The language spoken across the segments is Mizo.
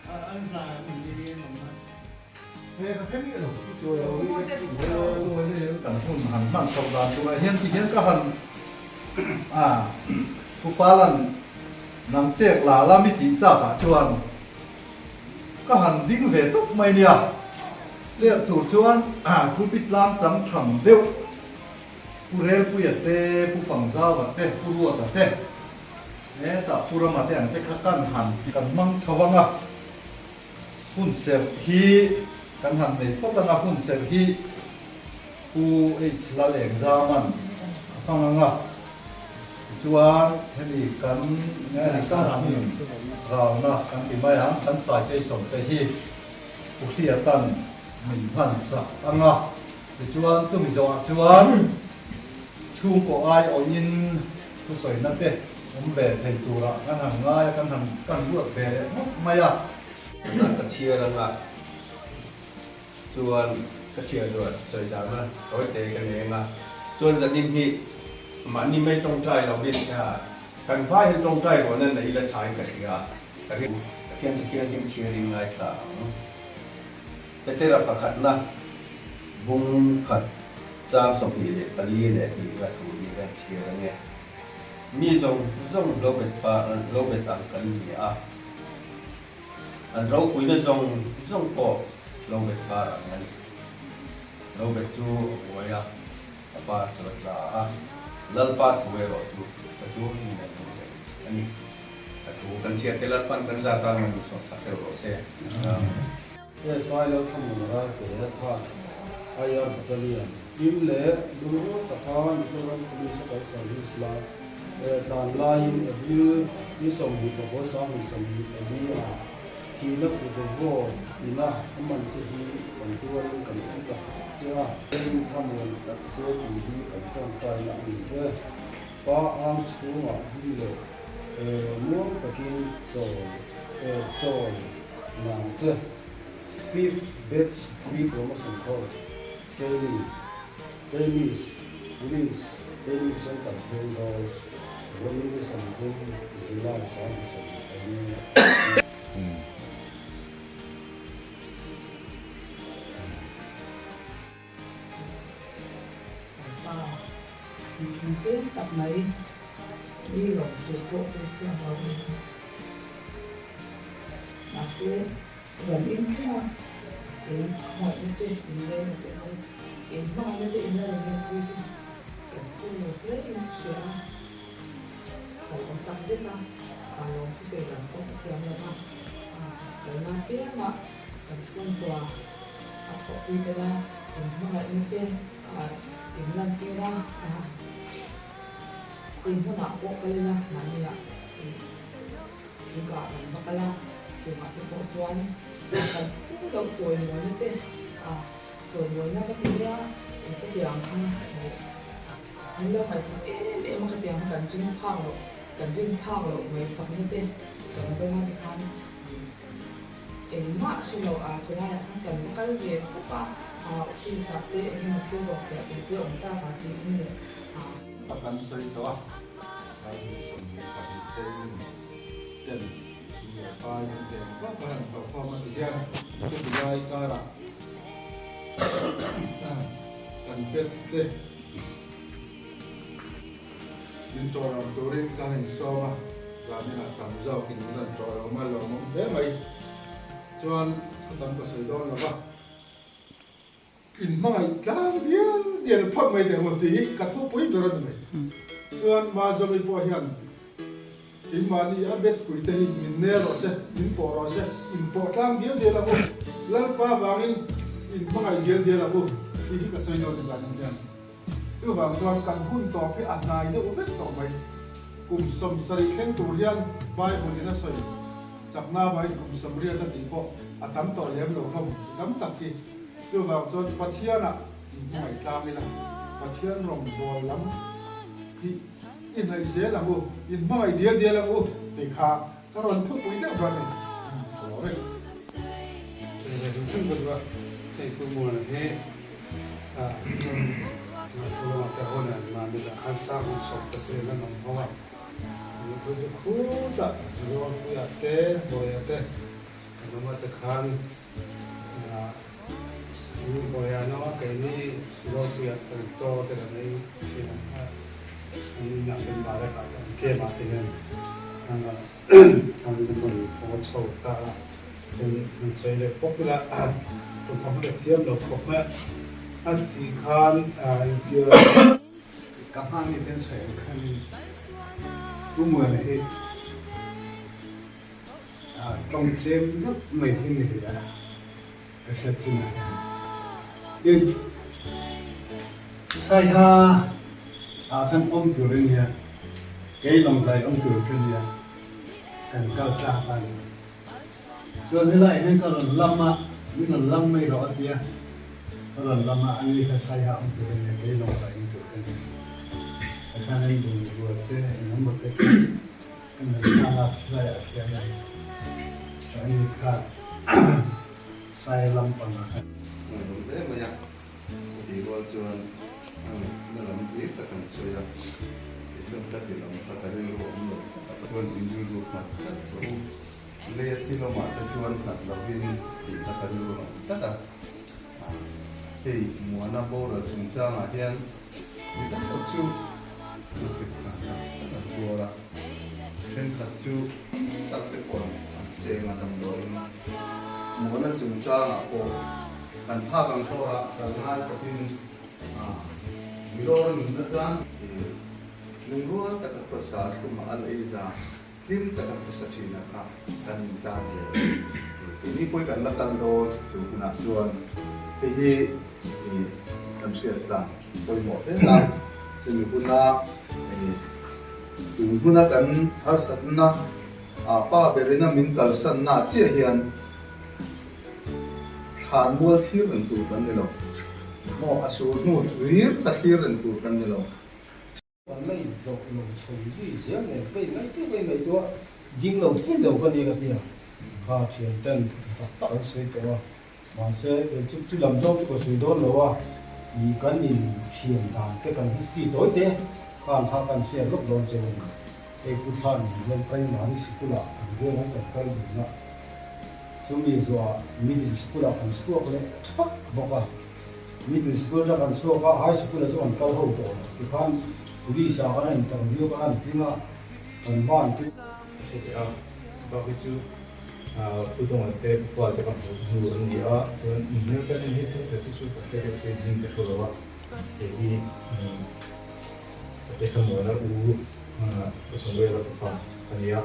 An hna an ni em ang a. Kan hun han hman chhoh dan turah hian ti hian ka han a thufalan nang chek la la mi tih takah chuan ka han ding ve tawp mai nia. Chek tur chuan thupit tlang chang thang deuh Pu Relpuia te, Pu Fangzauva te, Pu Ruata te, hetah Pu Rama te ang te kha kan han kan hmang chho ang a. Hun serh hi kan han nei phawt ang a, hun serh hi Pu H Lalengzaman a hmang ang a, tichuan hemi kan hemi kan han rauna kan ti mai ang, kan citation te hi Pu Hriatan min hman sak ang a, tichuan chumi zawhah chuan chhungkaw aiawhin thusawina te awm ve thei turah kan han ngai a, kan han kan ruat ve leh ngawt mai a. Ka chhiar anga chuan ka chhiar chuan sawi zahna tawi te ka nei anga chuan zanin hi mahni mai tawngtai lovin kan vai hian tawngtai ruahna nei ila thain ka hria ka ring. Pathian chu thianghlim chhiarin ngaithla ang. Petera pakhatna bung khat chang 24 leh hnihna thu hi kan chhiar ange. Mi zawng zawng lo bet pa lo bet ang kan ni a, an ropuina zawng zawng pawh lo bet par ang a ni. Lo bet chu a buai a, a par chu a tla a, Lalpa thu erawh chu chatuanin a nung reng a ni. A thu kan chhiarte Lalpan kan zat a, min sawm sak deuh rawh se. He Sailo Thlamun Ralte khan IR Battalion hlim leh lungrual taka Mizoram Police a kal service la tlan laiin April ni 26 2024 ah thihna kut vaw ina a man che hi kan tuarin kan en tak zet che a. Heng thlamuan tak che tih hi kan tawngtaina a ni e. Pa ang chhungah hlim leh muang takin chawl chawl nang che. Fifth Batch Pre-Promotion Course Training Trainees Police Training Centre Thenzawl Vawiin 30 July 2024. Kan pa mipui tlem tak mai mi lawm tur pawh chu thiam lo a ni. Mahse, ran in thleng a, in hmangaihna te, in leina te ang, in hmangaihna te in la rawn lenpui hi kan phur lo hle in ka hria a, ka lawm tak zet a, ka lawm thusawi dan pawh ka thiam lo va, kalna piangah kan chhungkua a thawhpui tel a, in hmangaihna te in lantir a, in hmunah pawh kal ila mahniah thingkah kan va kal a, chungah te pawh chuan kan phu loh chawimawina te chawimawina ka ti mai a, hetiang kha an lo ngaihsak em em a, khatiang kha kan ring phak loh kan rin phak loh ngaihsakna te kan dawng a tikhan. Engmah hre lo a chulaiah khan kan va kal ve khawp a, office ah te eng emaw thil zawh fiah tur te awm tak a tiin leh a. A kan sawi tawh a, 2022 training ten sum leh pai kan pe ang vak a han perform a ti hian chuti lai karah kan pets te min tawh lo turin ka han insawm a, zaninah tam zawkin min rawn tawh lo mai lawmawm hle mai. Chuan thu tam ka sawi dawn lo va, inhmangaih tlang dial dial phawt mai teh maw tih hi ka thupui ber a ni mai. Chuan Mazawmi pawh hian keimahni a batch pui te hi min nel rawh se, min pawh rawh se, inpawh tlang dial dial ang u, Lalpa vangin inhmangaih dial dial ang u tih hi ka sawi dawn ni zanin hian. Chuvang chuan kan hun tawp hi a hnai deuh vek tawh mai. Kum 70 thleng tur hian Bible in a sawi chakna avangin kum 80 a tih pawh a tam tawh lem lo hlawm tam tak hi. Chuvang chuan Pathianah inhmangaih tlang ila, Pathian rawngbâwl lam hi i hnaih zel ang u, inhmangaih dial dial ang u tih kha ka rawn thupui deuh ber a ni. Ka lawm e. Hei ka duh a, hei Pu Muana hi. Kan awm a tikhan Lungbawiah an awm a, keini Ropuiah kan chaw te kan ei thin a, an inah kan Balakah te an tlem ah te hian an rawn haw chho ta a, chuan han sawi leh pawp ila tumham ka thiam lo khawp mai a, a thi khan intir a. Ka hma mi ten sawi ang khanin Pu Muana hi tawng tlem deuh mai hi ni ve a, ka hriat chinah hian. Tin, Saiha ah khan awm tur a nia, kei Lawngtlai awm tur ka nia, kan kal tlak ta ni. Chuan helaiah hian ka rawn lam a, min rawn lam mai rawh a ti a, ka rawn lam a, ani kha Saiha awm tur a nia, kei Lawngtlai awm tur ka nia. Tikhan an bungrua te engemaw te kha Kan han hlan a, hlaiah khian an ni kha sai lampangah khan. Ngaihawm hle mai a, chutih rual chuan a ngaihna lam hlir tak an sawi a, kei chuan ka ti lam kha ka rilru awm lo tlat a. Chuan in rilru nghat tlat rawh u, leia thil awmah te chuan nghat lovin tih kha ka rilru a awm tlat a, hei Muana boral chungchangah hian Mi tam tak chu thilthlip hna tak tak an tuar a, thenkhat chu tak te pawh an seng a damdawiin muana chungchangah pawh kan phak ang tawh a, kal ngai takin milawr a nunna chan lungrual taka khawsa thlumah a la ei za hlim taka khawsa thin a kha kan inchan zel a ni. Keini pawhin kan la kal dawn chu hunah chuan hei hi kan hriat tlang pawimawh hle a, chumi huna tun huna kan harsatna pa berina min kalsanna chiah hian thlan mual thlir reng tur kan ni lo maw, a sur hnu thlir ka thlir reng tur kan ni lo. Kan la intlawh lo chho zui zel nen ka inngaihtuah ka inngaihtuah ding lo thei lo ka ni ka ti a, kha thian ten tak tak an sawi tawh a, mahse kei chu chu lam zawng chu ka sawi dawn lo a, ih kan in thian dan te kan history tawi te khan kha kan share lawk dawn cheu a ni. Hei pu thlan nen hian primary sikul ah kan veng an kan kal dun a, chumi zuah middle sikul ah kan chhuak leh thak bawk a. Middle school atang kan chhuak a, high school ah chu kan kal ho tawh lo. Tikhan police ah kan interview kan han tling a, kan ban chu. Ka hre teh a, bak hi chu Pu Donga te Pu Pa te ka hmuh hnu an ni a, chuan inhmel tan en hi thenkhat hi chu ka hre deuh chu hming ka hre lo a, hei hi Ka Thlamuana u Pu Samuela fapa a ni a,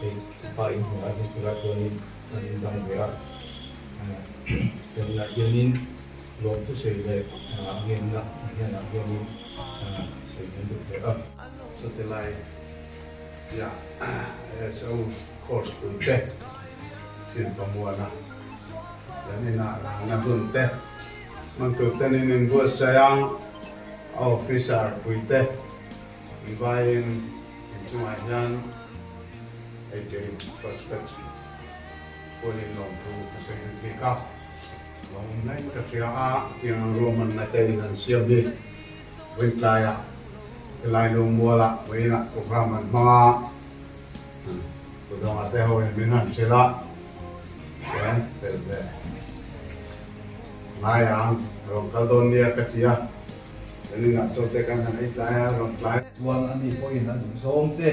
hei pa inhmuh ah hian tunah chuanin an indang ve a. Tunah hianin lawmthu sawi leh ngenna hnenah hianin sawi kan duh hle a. Chutilai piah SO course pui te thin pamuana kan inah rangna hun te hman tur ten in inbuatsaih a, a officer pui te invaiin inchungah hian eitur prospects Puanin lawmthu ka sawi duh bik a, lawmawm hle ka hria a, tiang ang ruahmanna te in an siam hi Vawitlaiah helai lungmualah vawiinah programme an hmang a, Kudawngah te ho in min han hrilh a, chuan tel ve ngai ang rawn kal dawn nia ka ti a, kan inah chaw te kan han ei tlai a, rawn tlai. Chuan ani pawhin a duh zawng te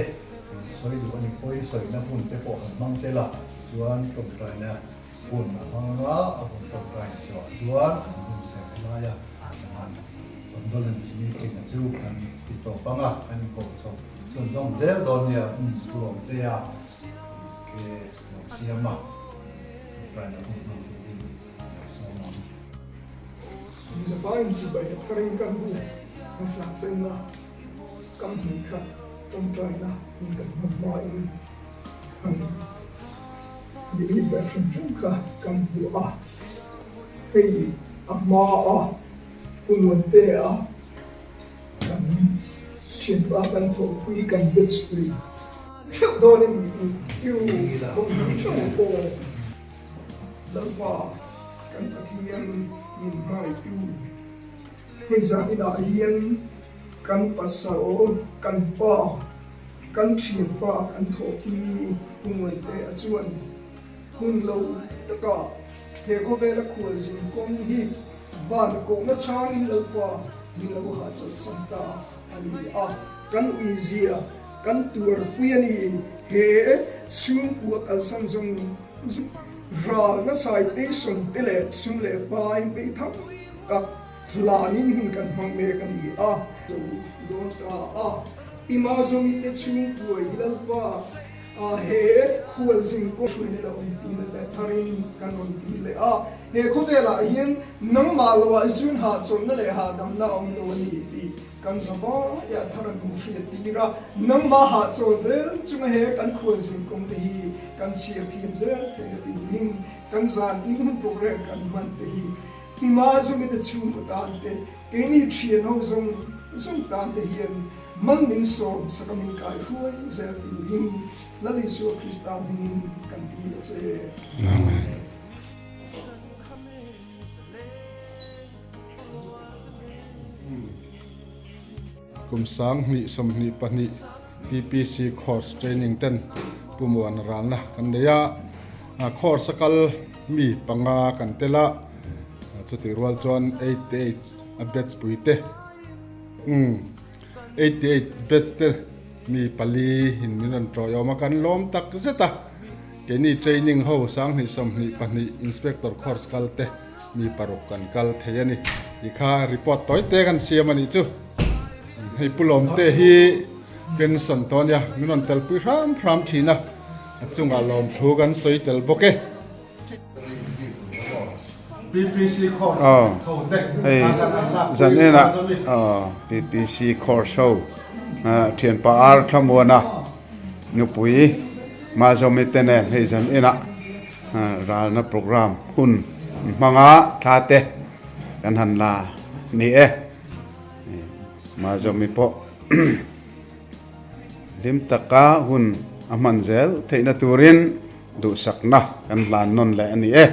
sawi duh a ni pawhin sawina hun te pawh han hmang sela chuan tawngtaina hun a hmang anga a hun tawngtaina zawhah chuan kan hun serh lai a kan condolence meeting a chu kan ti tawp anga kan inkawm chho chhunzawm zel dawn nia um lawm che a ke lo siam a tawngtaina hun hmang turin lo sawm ang. Mizopa in chibai a tharin kan bu hmasa cheng a, kam hnih khat tawngtaina hun kan hman hmain an behavior hrim hrim kha kan hmu a, hei a hma a Pumuante a kan thianpa kan thawhpui kan batch pui theuh dawn a ni tih i ho theuh pawh. Lalpa kan Pathian min hmaitu hei zan inah hian kan pasal, kan pa, kan thianpa, kan thawhpui Pu Muante a chuan. Hun lo taka he khawvela khualzin kawng hi van kohna changin Lalpa min lo hahchawlhsan ta a ni a. Kan uizia kan tuarpui a ni. He chhungkua kalsan zawng ralna citation te leh sum leh pai beitham tak hlanin hun kan hmang mek a ni a. Zo dawn ta a, Pi Mazawmi te chhungkua hi Lalpa A he khualzin kawhhruaina lo awm tina leh tharin kan rawn ti leh a, he khawvelah hian nangmah loah zun hahchawlhna leh hahdamna a awm lo a ni tih kan zavaiah thar an hmuh hriat tir a, nangmah hahchawl zel chunga he kan khualzin kawng te hi kan chhiar thiam zel theihna turin kan zan in hun program kan hman te hi hma zumite chhungkaw tan te keini thian ho zawng zawng tan te hian Mal min sawm sak a min kai hruai zel turin Lal Isua Krista hmingin kan ti a che. Amen. Kum 2022 PPC course training ten Pu Muana ralna kan nei a, course a kal mi panga kan tel a, chutih rual chuan 88 a batch pui te Umm 88 batch te mi pali in min rawn tawih awm a, kan lawm tak zet a, keini training ho 2022 inspector course kal te mi paruk kan kal thei a ni tih kha report tawi te kan siam a nih chu. Hei Pu Lawmte hi pension tawh a nia, min rawn telpui hram hram thin a, a chungah lawmthu kan sawi tel bawk e. Hei zan enah PPC course ho thianpa Ar Thlamuana nupui Mazawmi te nen hei zan enah ralna program hun hmanga thla te kan han la ni e. Mazawmi pawh hlim taka hun a hman zel theihna turin Duhsakna kan hlan nawn leh a ni e.